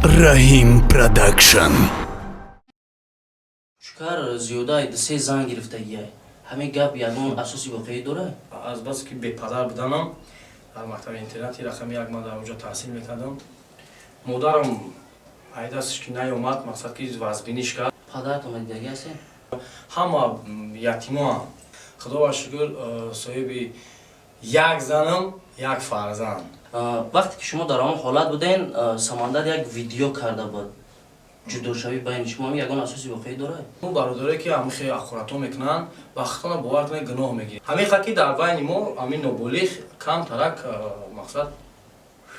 Раҳим Продакшн. Кучкар зиёдаи се зан гирифтагиай. Ҳамин гап ягон асоси воқеӣ дорад? Аз бас ки бепадар буданам, дар мактаби интернати рақами 1 ман дар онҷо таҳсил мекардам. Модарам айдастш ки наёмад, мақсад ки вазбиниш кард. Падаратон дидагӣ ҳастед? Ҳама ятимоам. Худоба шукр, соҳиби як занам, як фарзанд. Вақте ки шумо дар он ҳолат буден, Самандар як видео карда буд, ҷудошавӣ байни шумо. Ягон асоси воқеӣ дорад? Мо бародаре ки ҳамин хеле ақуратҳо мекунанд, вақтона бовар кунед, гуноҳ мегиред. Ҳамин ки дар байни мо ҳамин ноболиғ камтарак, мақсад,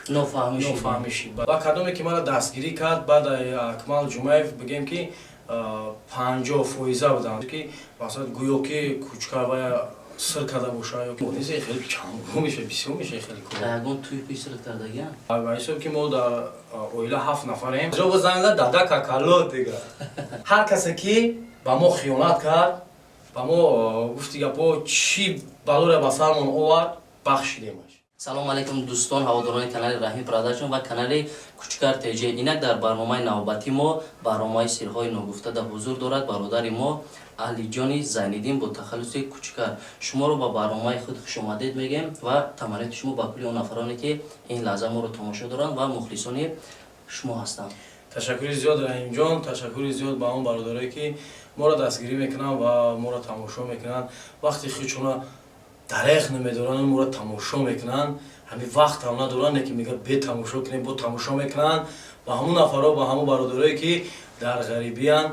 нофаҳмиши. Ва кадоме ки маро дастгирӣ кард баъд Акмал Ҷумаев, бигем ки 50 фоиза буданд, ки мақсад гӯё ки Кучкар вая сир карда боша ё хеле чангу меша, бисёр меша хеле. Ягон туй пуй сир кардагиам? Ба ҳисоб ки мо дар оила ҳафт нафарем. Ҷо занг зад дада какало дига. Ҳар касе ки ба мо хиёнат кард, ба мо гуфти гапо, чӣ балоре ба сармон овард, бахшидемаш. Салому алайкум, дӯстон, ҳаводорони канали Раҳими Продакшн ва канали Кучкар ТЖ. Инак дар барномаи навбатӣ мо, барномаи «Сирҳои ногуфта», дар ҳузур дорад бародари мо Алиҷони Зайниддин бо тахаллуси Кучкар. Шуморо ба барномаи худ хушомадед мегӯем ва таманниёти шумо ба кулли он нафароне, ки ин лаҳза моро тамошо доранд ва мухлисони шумо ҳастанд. Ташаккури зиёд, Раҳимҷон, ташаккури зиёд ба он бародарое, ки моро дастгирӣ мекунанд ва моро тамошо мекунанд. Вақти худшона дареғ намедоранд, моро тамошо мекунанд. Ҳамин вақтам надоранд, ки мега бе тамошо кунем, бо тамошо мекунанд. Ба ҳамун нафарҳо, ба ҳамун бародарое, ки дар ғарибиянд,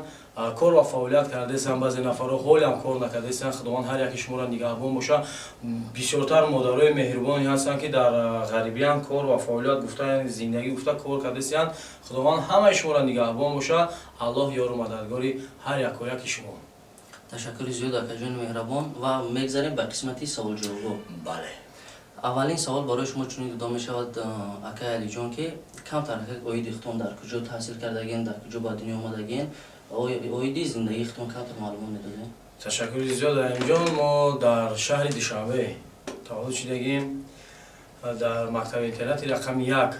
кор ва фаъолият кардаистанд, баъзе нафарҳо ҳолиам кор накардаистанд, Худованд ҳар яки шуморо нигаҳбон боша. Бисёртар модарои меҳрубоне ҳастанд, ки дар ғарибиянд, кор ва фаъолият гуфта, зиндагӣ гуфта кор кардаистанд. Худованд ҳамаи шуморо нигаҳбон боша. Аллоҳ ёру мададгори ҳар якояки шумо. Ташаккури зиёд, акаҷони меҳрабон, ва мегзарем ба қисмати саволҷавобҳо. Бале. Аввалин савол барои шумо чунин дода мешавад, акай Алиҷон, ки камтар оиди худтон, дар куҷо таҳсил кардагин, дар куҷо ба дунё омадагин, оиди зиндагии худтон камтар маълумот медодем. Ташаккури зиёд, Раҳимҷон. Мо дар шаҳри Душанбе таваллуд шудагим, дар мактаби интернати рақами 1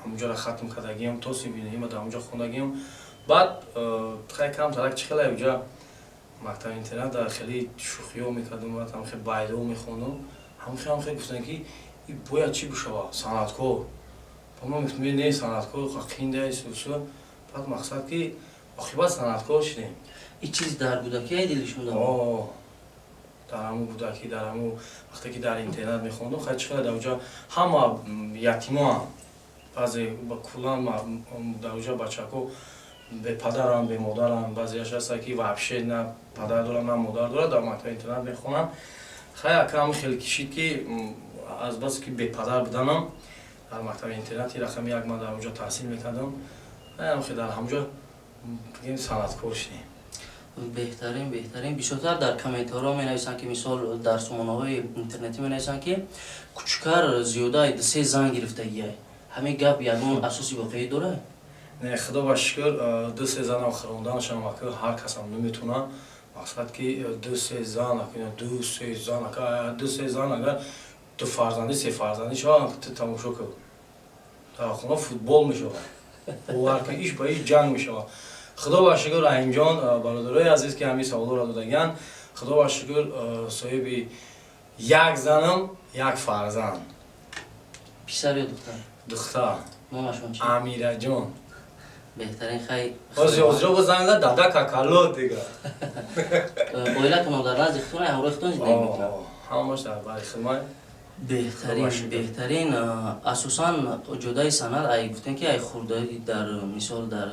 ҳамунҷоро хатм кардагиам, то синфи дар ҳамунҷо хондагиам. Баъд хай камтарак чӣ хеле уҷа мактаби интернат дар хеле шӯхиҳо мекардум, баъд ҳамхе байдо мехондум. Ҳамхе гуфтанд, ки бояд чӣ бишава, санъаткор. Ба ма гуфтем, не, санъаткор қинда сусу. Баъд мақсад ки оқибат санъаткор шудем. Ин чиз дар кӯдакӣ дили шумо? Дар ҳамун кӯдакӣ, дар ҳамун вақте ки дар интернат мехондум. Хай, чӣ хеле дар уҷа ҳама ятимоам, баъзе куллан дар уҷа бачако бепадаранд, бемодаранд, баъзеяш ҳастанд, ки вообще на падар доранд, на модар дорад, дар мактаби интернат мехонанд. Хай, акам хеле кишид ки аз бас ки бепадар буданам, дар мактаби интернати рақами 1 ман дар онҷо таҳсил мекардам, ҳамхе дар ҳамҷо бигем санъаткор шудем. Беҳтарин, беҳтарин. Бисёртар дар комментарҳо менависанд, ки мисол дар сомонаҳои интернетӣ менависанд, ки Кучкар зиёдаи се зан гирифтагиай. Ҳамин гап ягон асоси воқеӣ дорад? Не, худо ба шукр, ду се занам хӯронданашам ака ҳар касам наметавонад. Мақсад ки ду се зан, ду се зан, ду се зан агар ду фарзандӣ, се фарзандӣ шаванд, ту тамошо кун, дар хона футбол мешавад, бовар кун, иш ба иш ҷанг мешавад. Худо ба шукр, Раҳимҷон, бародарои азиз, ки ҳамин саволҳоро додагиянд, худо ба шукр, соҳиби як занам, як фарзанд. Писар ё духтар? Духтар. Номашон чи? Амираҷон. Беҳтарин, хай. Ҳозир бо занг зад дада какало дига. Оилатон дар назди худтон, ҳамроҳи худтон зиндагӣ мекунад? Ҳамаш дар бари хидмат. Беҳтарин, беҳтарин. Асосан ҷодаи санъат, ай гуфтем, ки ай хурдаи дар мисол дар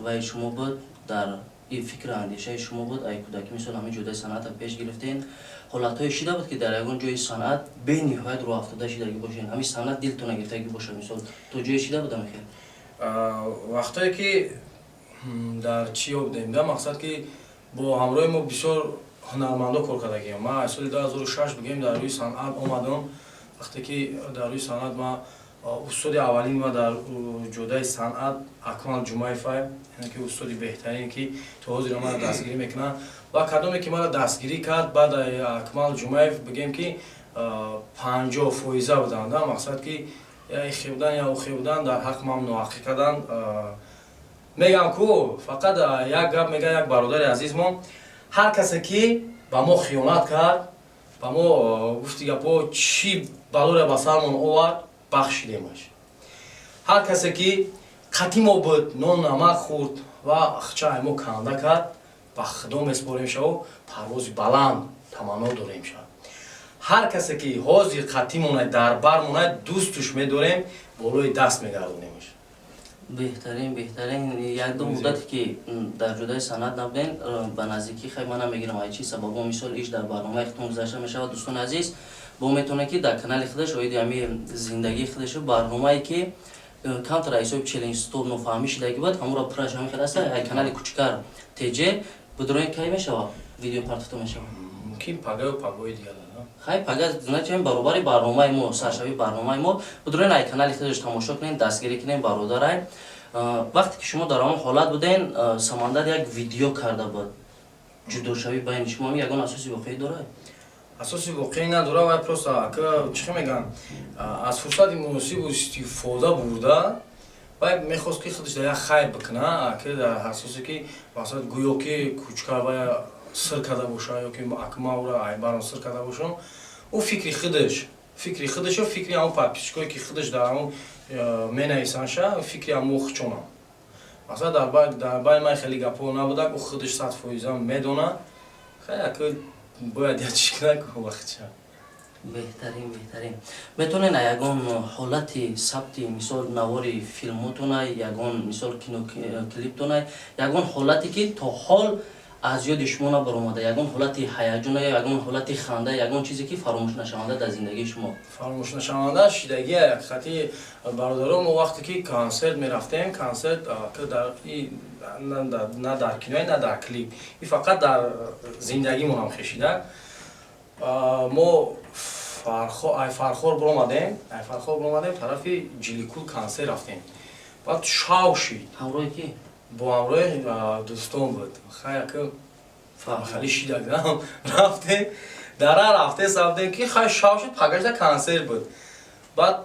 вай шумо буд, дар фикру андешаи шумо буд, ай кӯдакӣ мисол ҳамин ҷодаи санъата пеш гирифтен. Ҳолатҳое шида буд, ки дар ягон ҷои санъат бениҳоят рӯҳафтода шидагӣ бошен, ҳамин санъат дилтона гирифтагӣ бошад, мисол то ҷое шида буда мехел? Вақтое ки дар чӣ ёбдем да, мақсад ки бо ҳамроҳи мо бисёр ҳунармандо кор кардагиам. Ман аз соли 2006 бигем дар рӯи санъат омадам. Вақте ки дар рӯи санъат ма, устоди аввалини ма дар ҷодаи санъат Акмал Ҷумаевай, яъне ки устоди беҳтарин, ки то ҳозира маро дастгирӣ мекунад. Ва кадоме ки маро дастгирӣ кард баъд Акмал Ҷумаев, бигем ки 50 фоиза буданд да, мақсад ки Я ихе будан, я охе будан, дар ҳақ ман ноҳаққӣ кардан. Мегам ку, фақат як гап мега як бародари азизмон: ҳар касе ки ба мо хиёнат кард, ба мо гуфти гапо, чӣ балоре ба сармон овард, бахшидемаш. Ҳар касе ки қатӣ мо буд, нон намак хӯрд ва хчаи мо канда кард, ба Худо меспорем шаву парвози баланд таманно дорем шав. Ҳар касе ки ҳозир қатӣ монад, дар бар монад, дӯстуш медорем, болои даст мегардонемаш. Беҳтарин, беҳтарин. Як ду муддате ки дар ҷодаи санъат набуден, ба наздикӣ, хай, ман намегирам, ай чӣ сабабо, мисол, иш дар барномаи худтон гузашта мешавад. Дӯстони азиз, бо метавонед, ки дар канали худаш оиди ҳами зиндагии худаш барномае, ки камтар ҳисоби челлендж стоп нофаҳмӣ шидаги буд, ҳамуро пураш ҳами хел аста, ай канали Кучкар ТЖ бидуроен. Кай мешавад, видео партофта мешавад? Мумкин, пагаю пагои дигар. Хай, пага, значит, баробари барномаи мо, саршави барномаи мо. Бидуроен, ай канали худаш тамошо кунед, дастгирӣ кунед бародарай. Вақте ки шумо дар он ҳолат буден, Самандар як видео карда буд, ҷудошавӣ байни шумо ягон асоси воқеӣ дорад? Асоси воқеӣ надорад. Вай просто, ака, чӣ мегӯям, аз фурсати муносибу истифода бурда, вай мехост, ки худаш дар як хайр бикуна, ака, дар асосе ки масалан гӯё ки Кучкар вая сир карда боша ё ки ака ман ӯра айбарон сир карда бошам. Ӯ фикри худашо, фикри ҳамон подписчикое, ки худаш дар ҳамон менависанша, фикри ҳамон хучонам. Масалан, дар байни ман хеле гапҳо набудак, ӯ худаш 100% медонад. Хай, ака, бояд як чӣ кунад вақтча. Беҳтарин, беҳтарин. Метавонед ягон ҳолати сабти, мисол, навори филмотонай, ягон, мисол, киноклиптонай, ягон ҳолате, ки то ҳол аз ёди шумо набаромада, ягон ҳолати ҳаяҷона ё ягон ҳолати ханда, ягон чизе, ки фаромӯшнашаванда дар зиндагии шумо? Фаромӯшнашаванда шидагия ҳақиқати, бародаро. Мо вақте ки консерт мерафтем, консерт дар на дар киное, на дар клип, и фақат дар зиндагимонам хешида. Мо ай Фархор биромадем, ай Фархор биромадем, тарафи Ҷиликул консерт рафтем. Баъд шав шид. Ҳамроҳи ки? Бо ҳамроҳи дӯстон буд. Хай, ака, хали шидак рафтем, дара рафте сабдем, ки хай, шав шуд, пагашда консерт буд. Баъд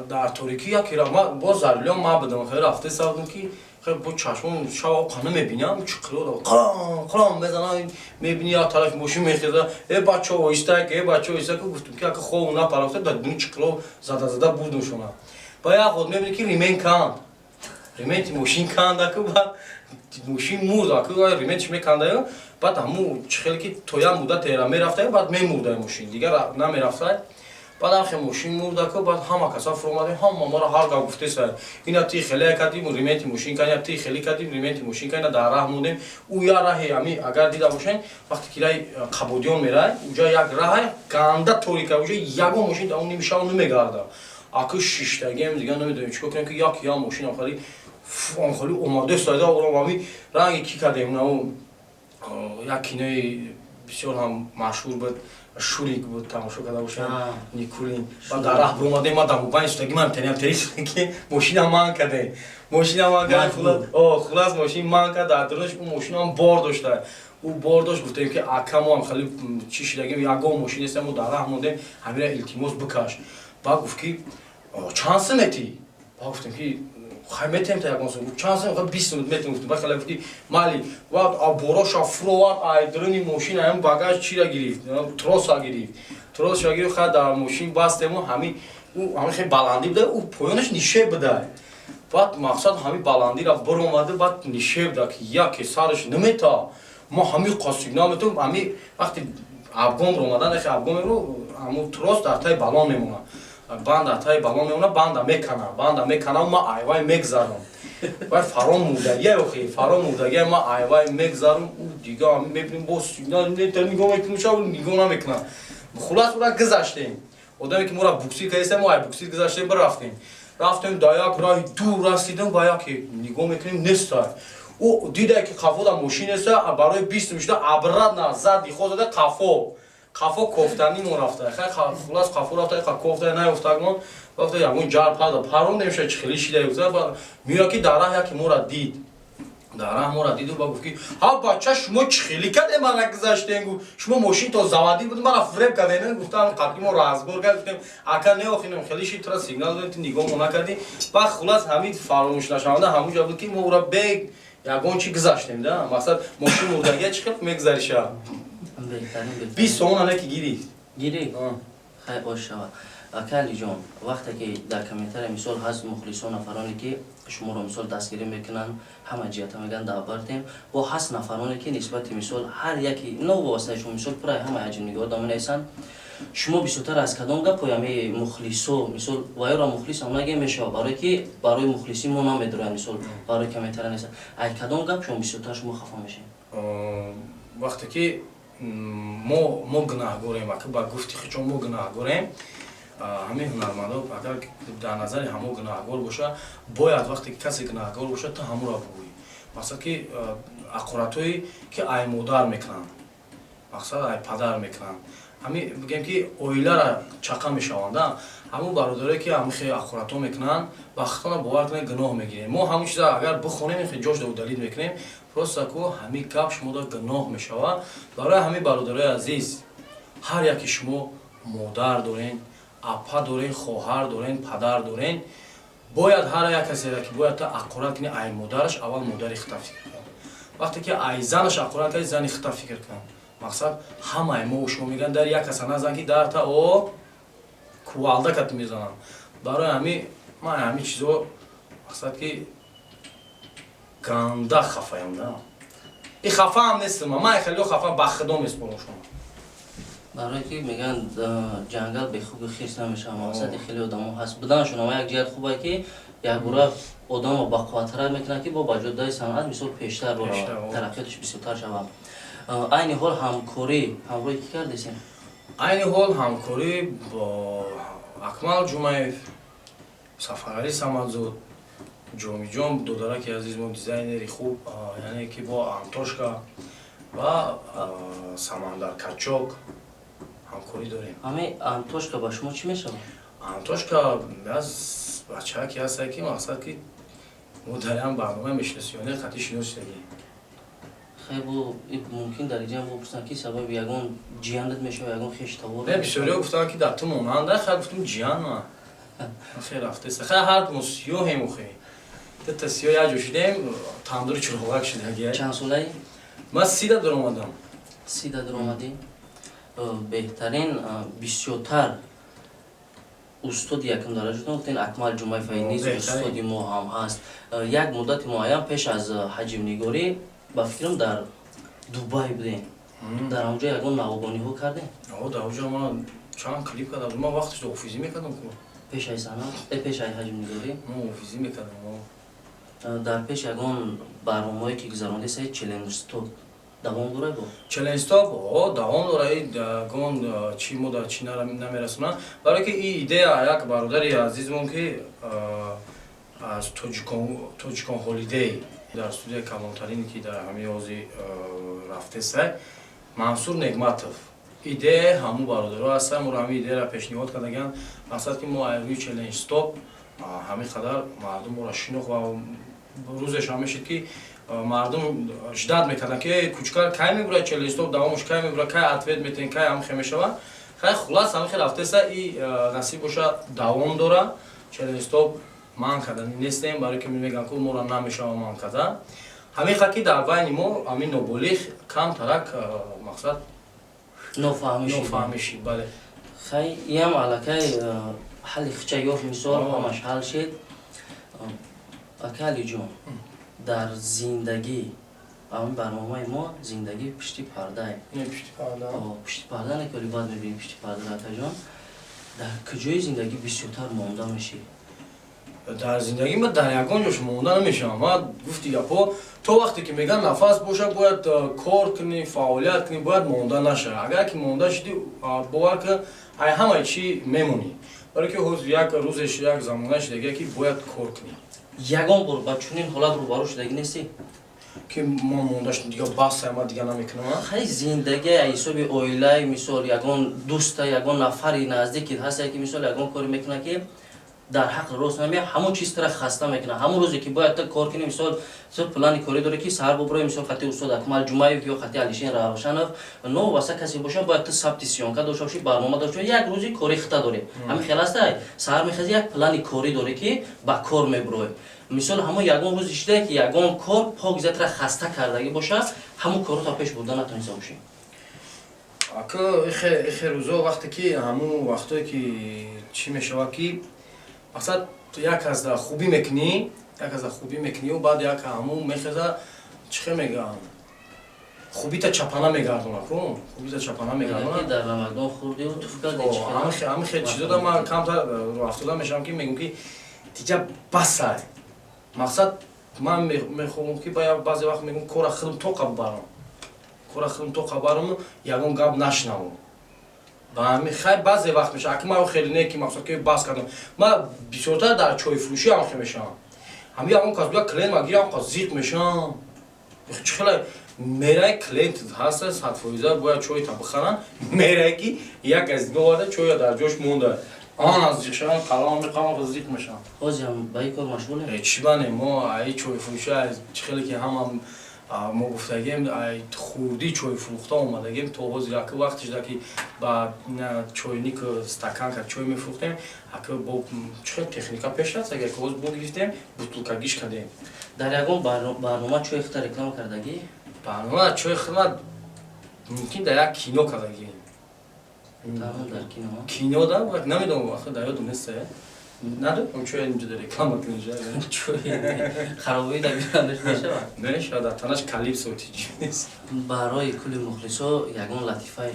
дар торикӣ яке боз за рулём ма будам. Хай, рафте сабдем, ки хай, бо чашмон шав қана мебинам, чиқиро қиром қиром мезанам, мебини, як тарафи мошин мехеза. Э, бачо, оҳиста, э, бачо, оҳиста. Гуфтум, ки ака, хов напарафта, дар дуни чиқиро зада зада бурдум шона. Ба як ход мебини, ки ремень канд, ременти мошин канд, аку. Баъд мошин мурд, аку, рементиш мекандаю. Баъд ҳаму чихеле ки то як муддат мерафтаю, баъд мемурдай мошин, дигар намерафтай. Баъд ҳам хе мошин мурд, аку. Баъд ҳама каса фуромадем, ҳама мора ҳар гап гуфтеса: ина ти хеле кардим, ременти мошин кардим, ти хеле кардим, ременти мошин кардим. Дар раҳ мондем. Ӯ як раҳе ами, агар дида бошен, вақте ки раи Қабодиён мерай, уҷа як раҳе ганда торика, уҷа ягон мошин дар он нимшав намегарда. Аку, шиштагием, дигар намедонем чикор кунем, ки як як мошин хали хали омода сайда ором. Ами ранги ки кардем, нау як кинои бисёр ҳам машҳур буд, Шурик буд, тамошо карда бошам, Никулин. Баъд дар раҳ биромадем, ма дар мобайн шудаги, ман теням тери ки мошина ман кардем, мошина ман кардем. Хулас, мошин ман кард, дар дурунаш ӯ мошинам бор дошта, ӯ бор дошт. Гуфтем, ки ака, мо ҳам хеле чӣ шидагим, ягон мошин нест, мо дар раҳ мондем, ҳамира илтимос бикаш. Баъд гуфт, ки чанд сум метӣ? Баъд гуфтем, ки хай, метем та ягон сум. Гуфт, чанд сум? Хай, 20 сум метем, гуфтем. Баъд хеле гуфт, ки майли. Баъд бороша фуровард, ай дуруни мошин ам багаж чира гирифт, троса гирифт, троса гирифт. Хай, дар мошин бастему, ҳами ӯ ҳами хеле баландӣ буда, ӯ поёнаш нишеб буда. Баъд мақсад ҳами баландӣ рафт биромада, баъд нишеб да, ки яке сараш намета, мо ҳами қосигнал метум. Ҳами вақти обгон ромадан, эхе обгон меро, ҳамун трос дар таи балон мемонад, банд дар таи балон мемонад, банда мекана, банда мекана, ма айвай мегзарам. Вай фаром мурдагия, охи, фаром мурдагия, ма айвай мегзарам. Ӯ дига мебинем, бо сигнал нигоҳ мекунем, шаб нигоҳ намекунам. Хулас, ура гузаштем. Одаме, ки моро буксир кардистем, мо ай буксир гузаштем, бирафтем. Рафтем, дар як раҳи дур расидем, ба яке нигоҳ мекунем, нестай. Ӯ дида, ки қафода мошин неста, барои 20 шуда обратно зад, ихо зада, қафо қафо кофтанӣ мо рафта. Хай, хулас, қафо рафта, кофта наёфтагмон. Вақте ягон ҷар пада парондем, ша чихели шида ёфта. Меояд, ки дар раҳ яке моро дид. Дар раҳ моро диду ба гуфт, ки ҳа, бача, шумо чӣ хелӣ кардем, мара гузаштем? Гуфт, шумо мошин то заводӣ буд, мара фиреб кардем. Гуфтам, қатъи мо разбор кард. Гуфтем, ака, не, охинам хеле ши, тура сигнал додем, ту нигоҳ мо накардӣ. Ба хулас, ҳамин фаромӯшнашаванда ҳамунҷа буд, ки мо ӯра бег ягон чӣ гузаштем да. Мақсад, мошин мурдагия чӣ хел мегузариша? Беҳтарин, беҳтарин. 20 сомон ане ки гирифт. Гирифт. Хай, ош шавад. Ака Алиҷон, вақте ки дар комментария, мисол, ҳаст мухлисон, нафароне ки шуморо, мисол, дастгирӣ мекунанд, ҳама ҷиҳата мегӯянд, давбартем, бо ҳаст нафароне ки нисбати, мисол, ҳар яки новобастаи шумо, мисол, пурраи ҳама ҳаҷмнигор менависанд. Шумо бисёртар аз кадом гапҳои ҳами мухлисо, мисол, ваёро мухлисам нагем мешавад, барое ки барои мухлисӣ мо намедорем, мисол, барои комментария нестанд, ай кадом гап шумо бисёртар шумо хафа мешавед? Вақте ки мо гунаҳгорем, ака, ба гуфти хичон мо гунаҳгорем. Ҳамин ҳунармандо, агар дар назари ҳамо гунаҳгор боша, бояд вақте ки касе гунаҳгор боша, ту ҳамуро бугӯӣ. Мақсад, ки ақоратҳое ки ай модар мекунанд, мақсад, ай падар мекунанд, ҳами бигем, ки оилара чақа мешаванд. Ҳамун бародаре ки ҳамин хел ақоратҳо мекунанд, ба худтона бовар кунед, гуноҳ мегирем. Мо ҳамун чиза агар бихонем, хел ҷош удалить мекунем. Просто ку ҳамин гап шумода гуноҳ мешавад. Барои ҳамин, бародарои азиз, ҳар яке шумо модар дорен, апа дорен, хоҳар дорен, падар дорен, бояд ҳар як касеро ки бояд та ақорат кунӣ, ай модараш аввал модари хита фикр кун. Вақте ки ай занаш ақорат кардӣ, зани хита фикр кун. Мақсад, ҳамаи мо шумо мегӯянд, дар як каса назан, ки дарта о кувалда кат мезананд. Барои ҳамин ман ҳамин чизо, мақсад, ки ганда хафаям да. И хафаам нестам ман, хеле хафа ба худо меспорам шумо. Барое ки мегӯянд, ҷангал бехуби хирс намешавад. Мақсади хеле одамо ҳаст буданашон, ама як ҷиҳат хубе, ки якбора одамро бақувваттар мекунад, ки бо ба ҷодаи санъат, мисол, пештар Пештар, о. тараққиёташ бисёртар шавад. Айни ҳол ҳамкорӣ ҳамроҳи кӣ кардесем? Айни ҳол ҳамкорӣ бо Акмал Ҷумаев, Сафаралӣ Самадзод, Ҷомиҷон, додараки азиз мо, дизайнери хуб, яъне ки бо Антошка ва Самандар Качок ҳамкорӣ дорем. Ҳами Антошка ба шумо чӣ мешавад? Антошка аз бачаке ҳаста, ки, мақсад, ки мо дар ям барнома мешиносиёне, қатъи шиносидагӣ. Хай, бо мумкин дар иҷа бопурсам, ки сабаби ягон ҷиянат мешавад, ягон хештавор? Не, бисёриҳо гуфтанд, ки дар ту монанда. Хай, гуфтум, ҷиян ма хел рафтеса. Хай, ҳар мо сиёҳем, охе дута сиёҳ як ҷо шудем, тандури чурғоғак шудаги. Чанд солаи? Ман 30-да дуромадам. 30-да дуромадӣ. Беҳтарин. Бисёртар устоди якум дараҷатон гуфтен Акмал Ҷумаев низ Беҳтарин. устоди мо ҳам ҳаст. Як муддати муайян пеш аз ҳаҷмнигорӣ, ба фикрам, дар Дубай будем. Дар ҳамҷо ягон навогониҳо кардем? О, дар оҷо ман чанд клип кардам. Ман вақташ офизӣ мекардам ку. Пеш ай санъат, пеш ай ҳаҷмнигорӣ? Ман офизӣ мекардам, о. Дар пеш ягон барномаое ки гузарондеса, челлендж стоп давом дорад бо? Челлендж стоп, о, давом дора. И гон чи мо дар чи намерасонам, барое ки и идея як бародари азизмон, ки аз Тоҷикон Холидей, дар студияи калонтарине, ки дар ҳамин ҳози рафтесай, Мансур Негматов, идеяи ҳамун бародаро ҳастанд. Моро ҳамин идеяро пешниҳод кардагианд. Мақсад, ки мо рӯи челлендж стоп ҳамин қадар мардум моро шинохт ва рӯзеш ҳам мешид, ки мардум ждать мекарданд, ки Кучкар кай мебурад, челлендж стоп давомаш кай мебурад, кай ответ метиҳем, кай ҳам хел мешавад. Хай, хулас, ҳамин хел рафтеса и насиб боша, давом дора. Челлендж стоп ман кардани нестем, барое ки мегӯям, ку моро намешава ман карда. Ҳамин ха ки дар байни мо ҳамин ноболиғ камтарак, мақсад, нофаҳмиши. Нофаҳмиши, бале. Хай, иам аллакай ҳалли хича ёфт, мисол, ҳамаш ҳал шид. Ака Алиҷон, дар зиндагӣ, ҳамин барномаи мо «Зиндагӣ пишти пардае». Не, пишти парда. Пишти парда не, ки баъд мебинем пишти парда. Акаҷон, дар куҷои зиндагӣ бисёртар монда мешӣ? Дар зиндагӣ ма дар ягон ҷош монда намешавам. Ма гуфти гапҳо, то вақте ки мегӯянд нафас боша, бояд кор кунӣ, фаъолият кунӣ, бояд монда наша. Агар ки монда шудӣ, бовар кун, ай ҳамаи чӣ мемонӣ, барое ки ҳозир як рӯзеш, як замона шудагия, ки бояд кор кунӣ. Ягон бор ба чунин ҳолат рӯбарӯ шудагӣ нестӣ? Ки ма монда шудам, дига бас, ма дига намекунам? Хай, зиндагӣ ҳисоби оилаи, мисол, ягон дӯста, ягон нафари наздики ҳаста, ки, мисол, ягон коре мекунад, ки Дар ҳаққ рост намея, ҳамон чиз тара хаста мекунад. Ҳамон рӯзе ки бояд ту кор кунӣ, мисол, ту плани корӣ дорӣ, ки саҳар бубурой, мисол, хати устод Акмал Ҷумаев ё хати Алишер Равшанов, новобаста касе боша, бояд ту сабти съёмка дошта бошӣ, барнома дошта бошӣ, як рӯзи кори хита дорӣ. Ҳамин хел астай, саҳар мехезӣ, як плани корӣ дорӣ, ки ба кор мебурой. Мисол, ҳамон ягон рӯзи шидае, ки ягон кор пок тара хаста кардагӣ боша, ҳамон корро та пеш бурда натониста бошӣ? Ака, ихе рӯзо, вақте ки ҳамун вақтое ки чӣ мешавад, ки мақсад, як аз хубӣ мекунӣ, як аз хубӣ мекунию, баъд як ҳамун мехеза, чӣ хел мегӯям, хубита чапана мегардона ку, хубита чапана мегардона. Дар рамадон хурдиу туф карди? Ҳамин хел чизода ман камтар афтода мешавам, ки мегӯм, ки тиҷа басай. Мақсад, ман мехоҳам, ки баъзе вақт мегӯм, кора худам тоқа барам, кора худам тоқа бараму ягон гап нашнавам. Ба ҳамин хай, баъзе вақт мешава, аки ман хеле не, ки мақсад, ки бас кардам. Ман бисёртар дар чойфурӯшӣ ҳам хел мешавам. Ҳами ягон кас бия, клиент ма гирам, кас зиқ мешавам. Чӣ хела мерай, клиент ҳаста, 100% бояд чойта бихаранд, мерай, ки як аз дига оварда, чоя дар ҷош монда, он аз зиқ шавам, қалам меқалам, зиқ мешавам. Ҳозирам ба ин кор машғулем? Чӣ бане, мо аи чойфурӯшӣ, чӣ хеле ки ҳама мо гуфтагем, хурдӣ чой фурӯхта омадагем то ҳозир. Аки вақте шуда, ки ба чойник, стаканка чой мефурӯхтем, аки бо чӣ хел техника пеш рафт, агар ки ҳозир бо гирифтем, бутулкагиш кардем. Дар ягон барнома чои худта реклама кардагӣ? Барнома чои худма мумкин дар як кино кардагӣ. Дар кино? Кино да, намедонам, дар ёдам нест, надорам чой инҷо реклама кунӣ. Чой харобии да бирандаш мешавад? Мешавад, дар танаш калипсо тиҷи нест. Барои кулли мухлисо ягон латифаи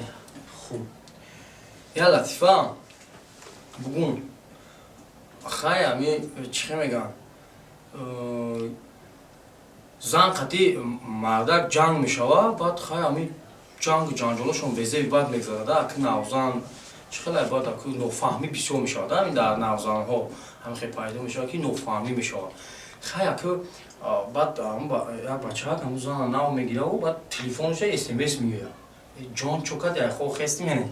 хуб. Я латифа бугун, хай, ами чӣ хел мегӯям, зан қати мардак ҷанг мешавад. Баъд хай, ами ҷангу ҷанҷолошон безеби бад мегзарад. Аки навзан чӣ хеле, баъд аку нофаҳмӣ бисёр мешавад. Ҳамин дар навзанҳо ҳамин хел пайдо мешавад, ки нофаҳмӣ мешавад. Хай, аку баъд як бачаак ҳамун зана нав мегираву, баъд телефонша СМС меояд: «Ҷон, чо кади, айхо хести?» Мене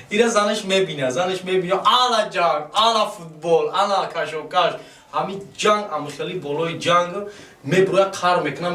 ира занаш мебина, занаш мебина, ана ҷанг, ана футбол, ана кашокаш, ҳамин ҷанг, ами хели болои ҷанг мебуроя, қар мекуна,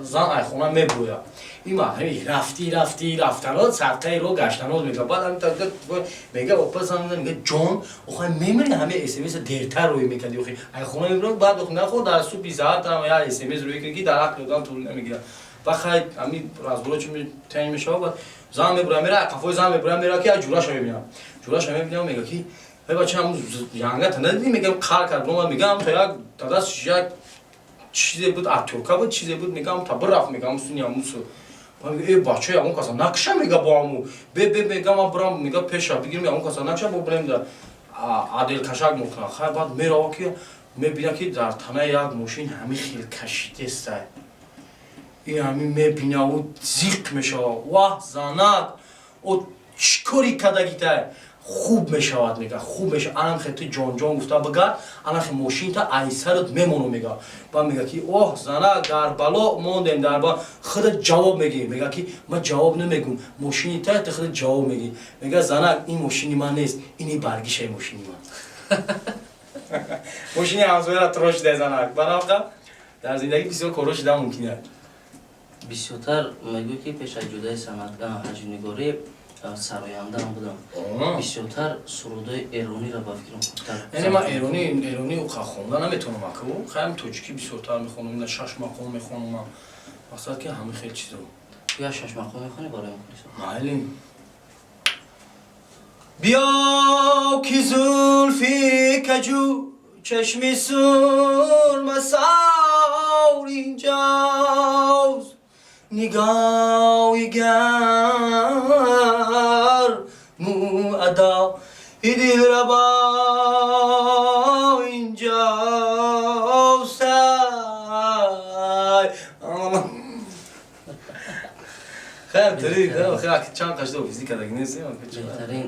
зан айхона мебуроя. Има рафти, рафти, рафтанот, садқаи ро гаштанот мега. Баъд ҳамин мега, опа, зан мега: «Ҷон, охай мемири, ҳами СМС дертар рӯй мекарди, охи айхона мебуроя, баъд нахо дар субҳи саатам я СМС рӯй кунӣ, ки дар ақли одам тӯл намегирад». Баъд хай, ҳами разборо чи таъин мешавад. Баъд зан мебуроя, мера, қафои зан мебуроя, мера, ки ҷураша мебинам, ҷураша мебинам, мега, ки: «Эй бача, ҳамун янгата надидӣ?» Мегам, қар кард, омад, мегам, то як дадаш як чизе буд, атёрка буд, чизе буд, мегам, та бирафт, мегам, суни ҳамусу. «Э бача, ягон каса накша», мега, бо ҳаму бе бе, мега, ман бирам, мега, пеша бигирем, ягон каса накша, бо бирем да аделкашак мекунам. Хай, баъд мерава, ки мебина, ки дар танаи як мошин ҳамин хел кашидестай. И ҳамин мебинаву зиқ мешава: «Ваҳ, занак, о чӣ кори кардагитай?» «Хуб мешавад», мега, «хуб мешавад. Анам хе ту ҷонҷон гуфта бигард, ана хе мошинта айсарат мемону», мега. Баъд мега, ки: «Оҳ, занак, дар бало мондем, дар бало. Худат ҷавоб мегӣ». Мега, ки: «Ман ҷавоб намегӯм, мошини та, ту худат ҷавоб мегӣ». Мега: «Занак, ин мошини ман нест, ини баргишаи мошини ман, мошини ҳамсояра трошида». Занак, баравқа дар зиндагӣ бисёр корҳо шида мумкин аст. Бисёртар мегӯй, ки пеш аз ҷудаи санъат ҳаҷвнигорӣ сарояндаам будам. Бисёртар сурудои эрониро, ба фикрам, хубтар. Яъне ман эронӣ хонда наметавонам, аку хаям тоҷикӣ бисёртар мехонам, ина шаш мақом мехонам, мақсад, ки ҳамин хел чизо. Я шаш мақом мехонӣ барои мухлисон? Майли. Биё, ки зулфи каҷу чашми сурмасор инҷост, нигоҳи гарму адои дилрабо инҷост. Ай хайр, тари хайр, чанд қашда офиси кадаги нест. Беҳтарин.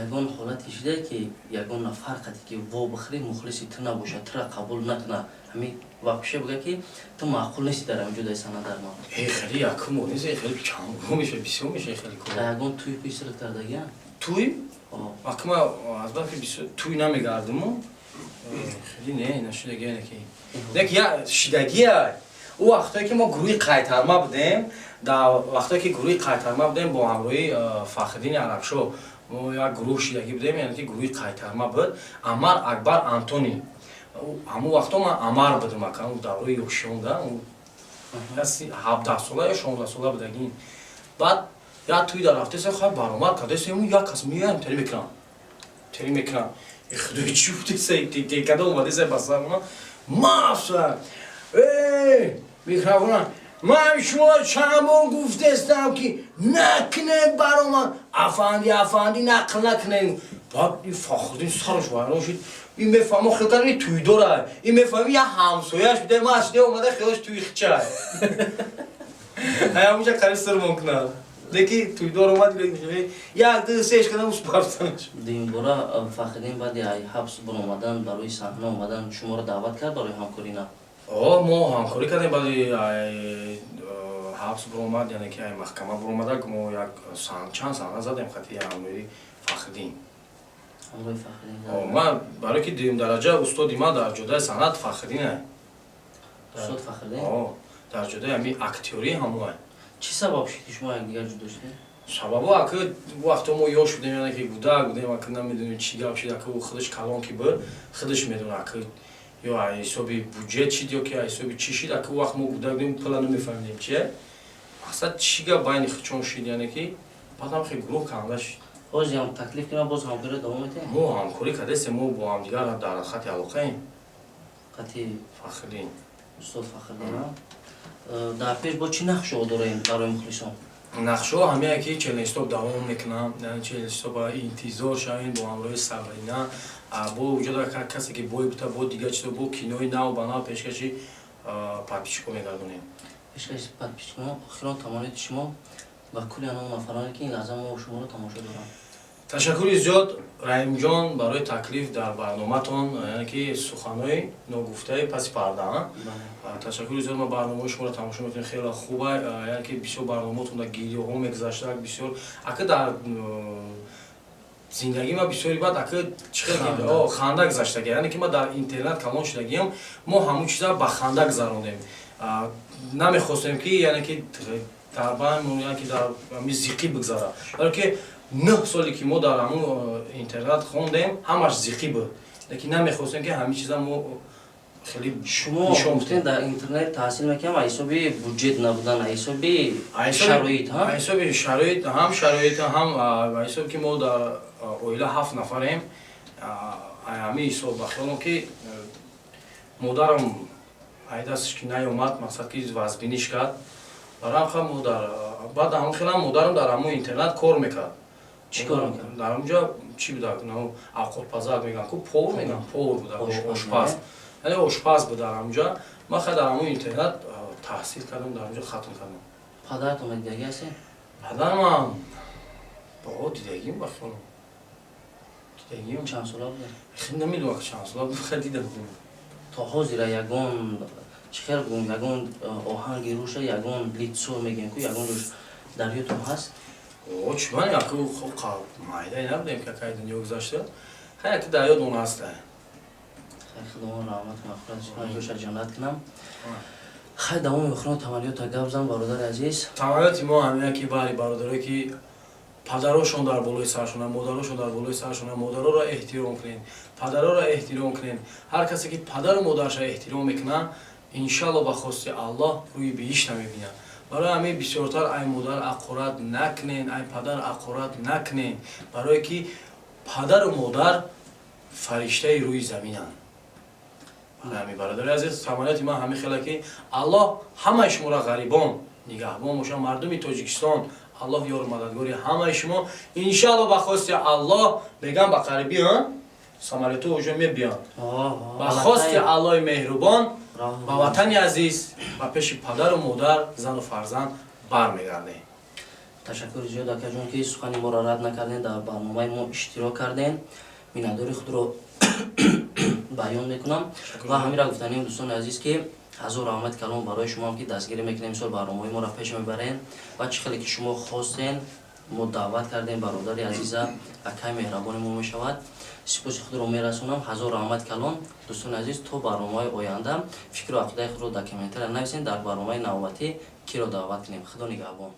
Ягон ҳолате шуда, ки ягон нафар қате ки во бихӯри, мухлиси ту набошад, тура қабул накунад, ҳамин вообще буга, ки ту маъқул нести дар ҳамин ҷудаи санъат дар ма? Э, хеле якум нест, хеле чанд меша, бисёр меша, хеле кор. Ягон тӯй писрат кардагиам? Туй акма азбаски туй намегардиму, хеле не нашидагия, ки нек я шидагия. Ӯ вақтое ки мо гурӯҳи Қайтарма будем, дар вақтое ки гурӯҳи Қайтарма будем бо ҳамроҳи Фахриддини Арабшо, мо як гурӯҳ шидагӣ будем, яъне ки гурӯҳи Қайтарма буд, Амар, Акбар, Антони. Ҳамун вақто ман Амар будам, ака, давраи ёшиёнда, 17 сола ё 16 сола будагин. Баъд як туй дар рафтеса, хай, баромад кардесему, як кас меоям, тери мекунам, тери мекунам. Худои, чӣ будеса, када омадеса ба сарма мафса микрофона. Ман шумо чанд бор гуфтестам, ки накунед баромад, афанди, афанди, нақл накунед. Баъд ин Фахриддин сараш вайрон шуд. Ин мефаҳмо, хел кард, ин туйдора, ин мефаҳми, як ҳамсояш буде, ман шиде омада, хелаш туи хичай, ҳамуҷа қариб сирмон кунад, леки туйдор омад, як, ду, сеш кардам, успартанаш. Дуюмбора Фахриддин баъди ҳабс баромадан, барои саҳна омадан шуморо даъват кард барои ҳамкорӣ, на? О, мо ҳамкорӣ кардем. Баъди ҳабс баромад, яъне ки маҳкама баромада, мо як чанд саҳна задем хати ҳамроҳи Фахриддин. Ҳамроҳи Фахриддин. Ман барое ки дуюм дараҷа устоди ман дар ҷодаи санъат Фахриддин. Устод Фахриддин. Дар ҷодаи ҳами актёрӣ ҳамоа. Чӣ сабаб шуд, ки шумо якдигар ҷудо шудед? Сабабо, ака, вақто мо ёш будем, яъне ки гудак будем, ака, намедонем чӣ гап шуд. Ака, худаш калон ки буд, худаш медонад, ака, ё ҳисоби буҷет шид, ё ки ҳисоби чӣ шид. Ака, вақт мо гудак будем, пула намефаҳмидем чие, мақсад чӣ гап байни худшон шид, яъне ки баъдам хе гурӯҳ канда шид. Ҳозирам таклиф кунам, боз ҳамкорӣ давом метаҳем? Мо ҳамкорӣ кардастем, мо бо ҳамдигар дар хати алоқаем. Хати Фахриддин. Устод Фахриддин. Дар пеш бо чӣ нақшаҳо дорем барои мухлисон? Нақшаҳо ҳамяе ки Челенҷстоп давом мекунам, Челенҷстоп интизор шавем бо ҳамроҳи Сабрина, бо вуҷуда касе ки бой бута, бо дигар чизо, бо кинои нав ба нав пешкаши подписчико мегардонем. Пешкаши подписчико. Охирон тамониёти шумо ба кулли ҳамон нафароне, ки ин лаҳза мо шуморо тамошо дорам. Ташаккури зиёд, Раҳимҷон, барои таклиф дар барноматон, яъне ки суханҳои ногуфтаи паси парда. Ташаккури зиёд. Ма барномаи шуморо тамошо мекунем, хеле хуба, яъне ки бисёр барномаотон дар гирёҳо мегузашта, бисёр, ака, дар зиндагии ма бисёри баъд, ака, чихел ханда гузаштага, яъне ки ма дар интернат калон шудагиам, мо ҳамун чиза ба ханда гузарондем, намехостем ки, яъне ки, дар байн, яъне ки дар зиқӣ бигзара, баро ки 9 соле ки мо дар ҳамун интернат хондем, ҳамаш зиқӣ буд, лекин намехостем, ки ҳамин чиза мо хеле. Шумо гуфтем, дар интернет таҳсил мекунам, ҳисоби буҷет набудан, ҳисоби шароит. Ҳисоби шароит, ҳам шароит, ҳам ҳисоби ки мо дар оила ҳафт нафарем. Ҳамин ҳисоб, ба хиёлам, ки модарам айдастш ки наёмад, мақсад ки вазбиниш кард, барои ҳам мо дар баъд ҳамон хелам модарам дар ҳамон интернат кор мекард. Чӣ кор мекард? Дар ҳамонҷа чӣ буда, авқотпазак мегӯям ку, повар мегӯям, повар буда, ошпаз, яъне ошпаз буд дар ҳамонҷа. Ман хай дар ҳамон интернат таҳсил кардам, дар ҳамонҷа хатм кардам. Падаратон дидагӣ ҳастед? Падарамам бо дидагим, ба хиёлам, дидагим. Чанд сола буд? Хел намедонам чанд сола буд, хел дида будем. То ҳозира ягон, чӣ хел гум, ягон оҳанги руша, ягон лицо мегӯем ку, ягон ҷош дар ёдтон ҳаст? О, чӣ ман яку майдае набудем, ки акай дунё гузашта, хай, яки дар ёд он ҳаста. Хай, Худованд раҳмату мағфираташ кунад, ҷоша ҷаннат кунам. Хай, давоми охирон таманниёта гап зан, бародари азиз. Таманниёти мо ҳамия, ки баъди бародарое ки падарошон дар болои саршона, модарошон дар болои саршона, модароро эҳтиром кунед, падароро эҳтиром кунед. Ҳар касе ки падару модараша эҳтиром мекунад, иншалло, ба хости Аллоҳ, рӯи биҳишта мебинад. Барои ҳамин бисёртар ай модар ақорат накунен, ай падар ақорат накунен, барое ки падару модар фариштаи рӯи заминанд. Барои ҳамин, бародари азиз, таманниёти ман ҳамин хела, ки Аллоҳ ҳамаи шуморо ғарибон нигаҳбон бошад. Мардуми Тоҷикистон, Аллоҳ ёру мададгори ҳамаи шумо. Иншалло, ба хости Аллоҳ, мегам, ба қарибӣ самолёто уже мебиёнд. Ба хости Аллоҳи меҳрубон, ба ватани азиз, ба пеши падару модар, зану фарзанд бармегардем. Ташаккури зиёд, акаҷон, ки сухани моро рад накардем, дар барномаи мо иштирок кардем. Миннатдори худро баён мекунам ва ҳаминра гуфтанем, дӯстони азиз, ки ҳазор раҳмати калом барои шумоам, ки дастгирӣ мекунем, мисол барномаҳои моро пеш мебарем ва чӣ хеле ки шумо хостен. Мо даъват кардем бародари азиза, акай меҳрабони мо мешавад. Сипоси худро мерасонам, ҳазор раҳмат калон. Дӯстони азиз, то барномаи оянда фикру ақидаи худро дар комментария нависед, дар барномаи навбатӣ киро даъват кунем. Худо нигаҳбон.